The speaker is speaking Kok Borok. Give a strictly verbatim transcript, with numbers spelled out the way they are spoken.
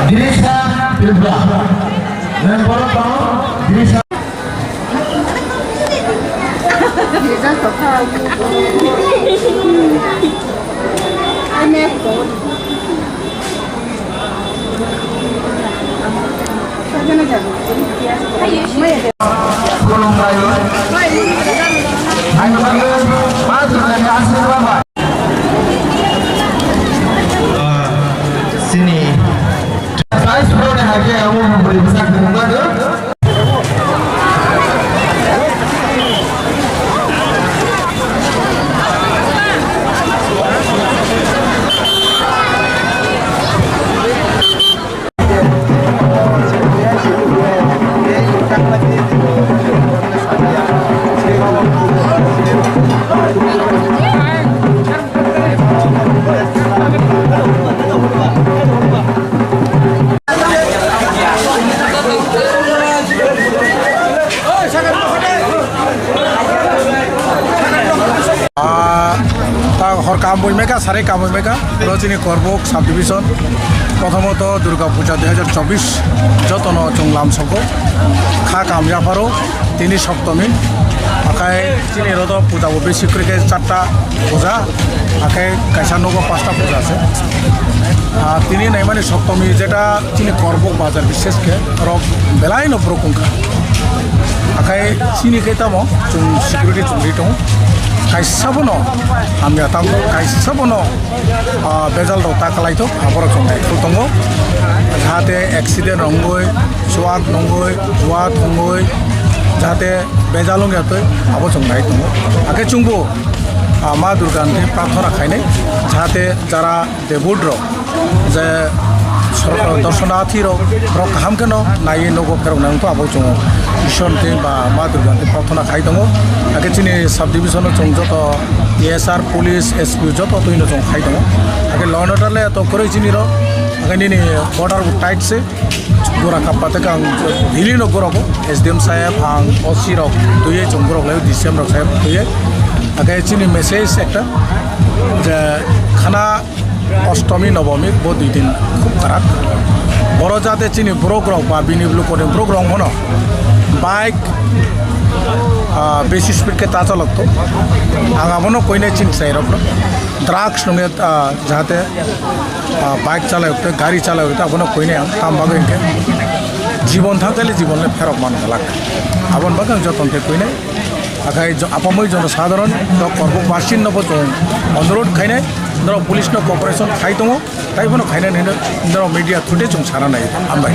Drisha Tripura. Member of Town, Drisha. Khulumbai. Ang bagwi ma jwnani aswk rwbai. Ah, sini. Prize rwni hake amo bwrwi bwsa khulumbai. Ah, ta hor kaham bui meka, sari kaham bui meka. Ro chini Korbuk subdivision. Prothomoto Durga Puja dui hajar chobbish jotono chwng lamsogo. Kha kaham yapharo, tini Soptomi. Akhai chini rodo puja bo besi kwrwi khe charta puja. Akhai kaisa nogo pasta puja ase. Ah, tini naimani Soptomi jeta chini Korbuk bazar bishesh khe rok belai no borok wngkha. Akhai chini khe tamo chwng security chwngri tongo. Kaisa bono hamya tamo, kaisa bono, ah, bejal rok ta kwlai thok, aborok chwng naithok tongo. Jahate accident rok wngwi, chuak nungwi, jua thungwi, jahate bejal wngya twi, abo chwng nai tongo. Hakhe chwngbo, ah, Ma Durga ni prarthana khainai, jahate jara debut rok je sor-, dorshonarthi rok, borok kaham kheno naiwi nogo pherok nang to abo chwng Ishwar ni ba Ma Durga ni prarthana khai tongo. Hakhe chini subdivision o chwng joto A S R, police, S P O joto twi no chwng khai tongo. Hakhe law and order le to kwrwi chini rok, hakhe nini border bo tight se. Gora kappa te kang daily no gora ko S D M saheb ang O C rok tuye chwng borok lai D C M rok saheb tuye. Hakhe chini message ekta je khana Ostomi Nobomi bo dui din khub kharak. Boro jate chini borok rok ba bini lukoni borok rok hono bike, ah, besi speed khe ta chalok to. Ang abono koinai chini sai rok drugs nungya, ah, jahate ah, bike chalai okte, gari chalai okte, abono koinai ang, tam bagwi hwnkhe jibon thangkhe le jibon le pherok man glak. Aboni bagwi ang joto hwnkhe koinai. Akhai jo-, apamwi jono sadharon, norok Korbuk basin no bo chwng onurodh khainai, norok police no cooperation khai tongo, tai bono khainai hwnwi norok media through de chwng sana nai, hambai.